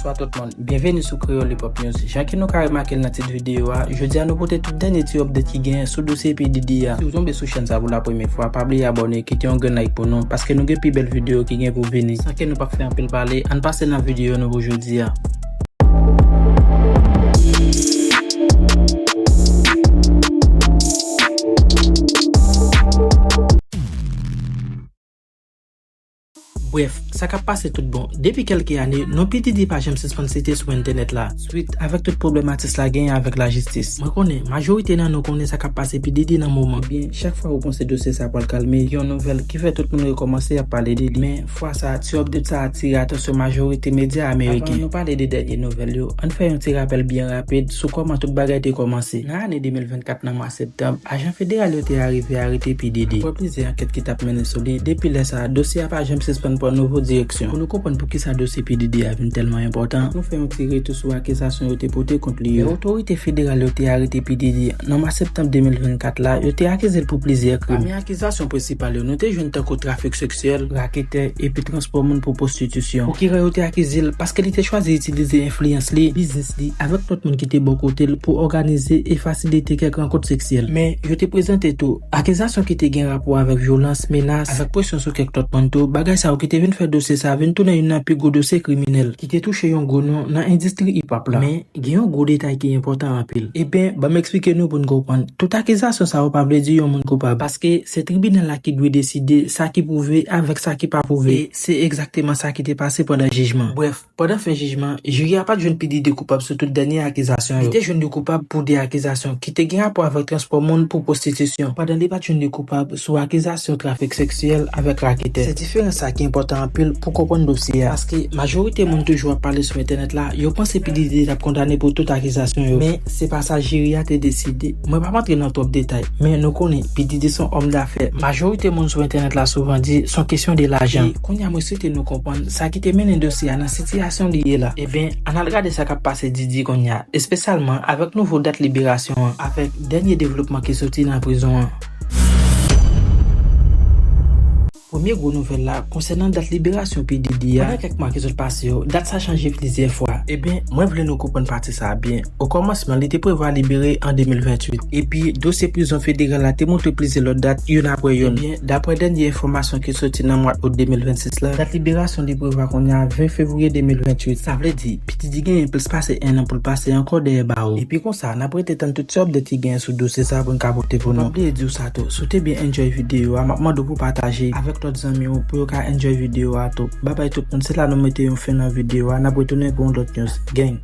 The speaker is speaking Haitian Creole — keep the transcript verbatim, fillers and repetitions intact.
Bonswa tout moun, byenveni sou Kreyòl Hip Hop News. Jan ke nou ka remake l nan tit videyo a, jodi a nou pote tout dènye ti update ki genyen sou dosye P Diddy a. Si w tonbe sou chèn sa pou la premyè fwa, pa bliye abòne, kite yon grenn like pou nou, paske nou gen pi bèl videyo ki gen pou vini. San ke nou p ap fè anpil pale, ann pase nan videyo nou pou jodi a. Brèf, sa k ap pase tout bon. Depi kèlke ane, non P Diddy pa janm sispann site sou entènèt la, swit avèk tout pwoblèm atis la genyen avèk lajistis. Mwen konnen, majorite nan nou konnen sa k ap pase P Diddy nan moman. Ebyen, chak fwa ou panse dosye sa pral kalme, yon nouvèl ki fè tout moun rekòmanse ap pale de li. Men, fwa sa, ti update sa atire atansyon majorite medya ameriken. Avan nou pale de dènye nouvèl yo, ann fè yon ti rapèl byen rapid sou kòman tout bagay te kòmanse. Nan ane de mil vennkat, nan mwa septanm, ajan federal yo te arive arete P Diddy. Apre plizyè ankèt ki t ap mennen sou li, depi lè sa a, dosye a pa janm sispann pran nouvo direksyon. Pou nou konprann poukisa dosye P Diddy a vin tèlman enpòtan, fòk nou fè yon ti retou sou akizasyon yo te pote kont li yo. Lè otorite federal yo te arete P Diddy nan mwa septanm de mil vennkat la, yo te akize l pou plizyè krim. Pami akizasyon prensipal yo, nou te jwenn tankou trafik seksyèl, raketè, epi transpò moun pou pwostitisyon. Pwokirè yo te akize l paske li te chwazi itilize enfliyans li, biznis li, avèk lòt moun ki te bò kote l pou òganize e fasilite kèk rankont seksyèl. Men, yo te prezante tou akizasyon ki te gen rapò avèk vyolans, menas, avèk presyon sou kèk lòt moun tou. Bagay sa yo ki te vin fè dosye sa a vin tounen youn nan pi gwo dosye kriminèl ki te touche yon gwo non nan endistri hip hop la. Men, gen yon gwo detay ki enpòtan anpil. Ebyen, ban m eksplike nou pou n konprann. Tout akizasyon sa yo pa vle di yon moun koupab, paske se tribinal la ki dwe deside sa ki pwouve avèk sa ki pa pwouve. E se egzakteman sa ki te pase pandan jijman. Brèf, pandan fen jijman, jiri a pa t jwenn P Diddy koupab sou tout dènye akizasyon yo. Li te jwenn li koupab pou de akizasyon ki te gen rapò avèk transpò moun pou pwostitisyon, pandan li pa t jwenn li koupab sou akizasyon trafik seksyèl avèk raketè. Se diferans sa ki enpòtan anpil pou konprann dosye a, paske majorite moun toujou ap pale sou entènèt la, yo panse P Diddy t ap kondane pou tout akizasyon yo. Men, se pa sa jiri a te deside. Mwen p ap antre nan twòp detay, men nou konnen P Diddy se yon òm dafè. Majorite moun sou entènèt la souvan di se yon kesyon de lajan. E kounye a, mwen swete nou konprann sa ki te mennen dosye a nan sitiyasyon li ye la. Ebyen, ann al gade sa k ap pase Diddy kounye a, espesyalman avèk nouvo dat liberasyon an, avèk dènye devlopman ki soti nan prizon an. Premye gwo nouvèl la konsènan dat liberasyon P Diddy a. Pandan kèk mwa ki sot pase yo, dat sa chanje plizyè fwa. Ebyen, mwen vle nou konprann pati sa a byen. Okòmansman, li te prevwa libere an de mil venntuit. Epi, dosye prizon federal la te montre plizyè lòt dat, youn apre youn. Ebyen, daprè dènye enfòmasyon ki soti nan mwa out de mil vennsis la, dat liberasyon li prevwa kounye a ven fevriye de mil venntuit. Sa vle di, P Diddy genyen plis pase en an pou l pase ankò dèyè bawo. Epi konsa, n ap rete tann tout ti update ki genyen sou dosye sa a pou n ka pote pou nou. Pa bliye di w sa tou, si w te byen enjoy videyo a, m ap mande w pou w pataje avèk lòt zanmi w pou yo ka enjoy videyo a tou. Babay tout moun, se la nou mete yon fen nan videyo a, n ap retounen pou yon lòt news. Gang!